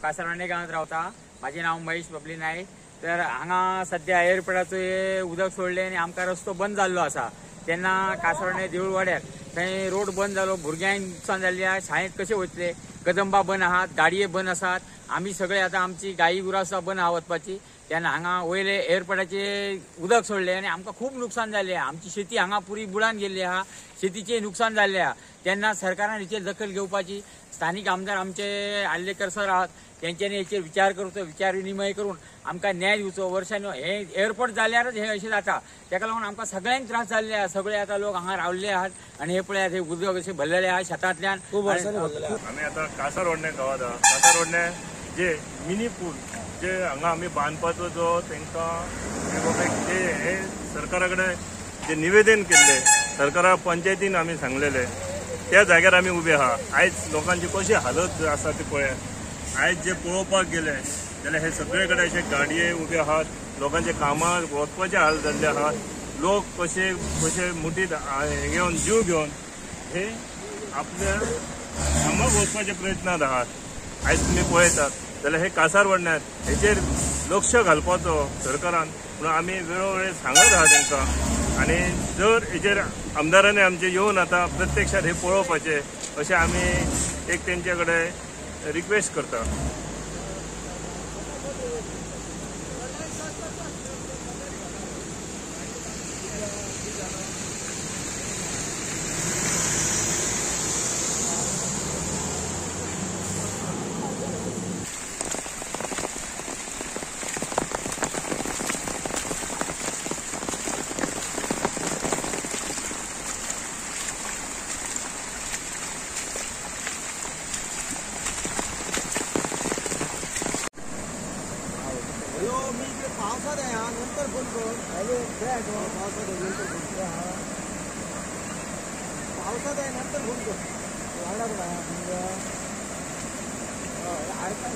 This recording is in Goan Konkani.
कासारवाडे गांवांत रावता. म्हाजें नांव महेश बबली नायक. तर हांगा सद्या एअरपोर्टाचो उदक सोडलें आनी आमकां रस्तो बंद जाल्लो आसा. तेन्ना कासारवाडे देऊळवाड्यार थंय रोड बंद जालो, भुरग्यांक नुकसान जाल्लें आहा. शाळेंत कशें वतले? कदंबा बंद आहात, गाडये बंद आसात. आमी सगळे आतां आमची गायी गुरां सुद्दां बंद आहा वचपाची. तेन्ना हांगा वयले एअरपोर्टाचे उदक सोडलें आनी आमकां खूब नुकसान जाल्लें आहा. आमची शेती हांगा पुरी बुडान गेल्ली आहा, शेतीचें नुकसान जाल्लें आहा. तेन्ना सरकारान हेचेर दखल घेवपाची. स्थानीक आमदार आमचे आर्लेकर सर आहात, तेंच्यांनी हेचेर विचार करचो, विचार विनिमय करून आमकां न्याय दिवचो. वर्षांनी हे एअरपोर्ट जाल्यारच हे अशें जाता, तेका लागून आमकां सगळ्यांक त्रास जाल्ले आहा. सगळे आतां लोक हांगा रावल्ले आहात आनी हे पळयात हे उदक अशें भरलेले आहा शेतांतल्यान. खूब वर्सांनी भरलेले आहा. आमी आतां कासारवाडणे गांवांत आहा. कासारवाडणे जे मिनी पूल जे हांगा आमी बांदपाचो जो तांकां जे हे सरकारा कडेन जे निवेदन केल्ले, सरकारा पंचायतीन आमी सांगलेले, त्या जाग्यार आमी उबे आहा. आयज लोकांची कशी हालत आसा ती पळयात. आयज जे पळोवपाक गेले जाल्यार हे सगळे कडेन अशे गाडये उबे आहात, लोकांचे कामाक वचपाचे हाल जाल्ले आहात. लोक कशे कशे मुठीत हे घेवन जीव घेवन हे आपल्या कामाक वचपाच्या प्रयत्नांत आहात. आयज तुमी पळयतात जाल्यार हे कासारवाडण्यात हेचेर लक्ष घालपाचो सरकारान म्हणून आमी वेळोवेळ सांगत आहा तांकां. आनी जर हेचेर आमदारांनी आमचे येवन आतां प्रत्यक्षात हे पळोवपाचें अशें आमी एक तेंचे कडेन रिक्वेस्ट करता. हॅलो, मी इकडे पावसात आहे. हा, नंतर फोन कर. हॅलो, काय आहे? पावसात आहे, नंतर फोन कर. हा, पावसात आहे, नंतर फोन कर. वाडा कोण आहे? अरे काय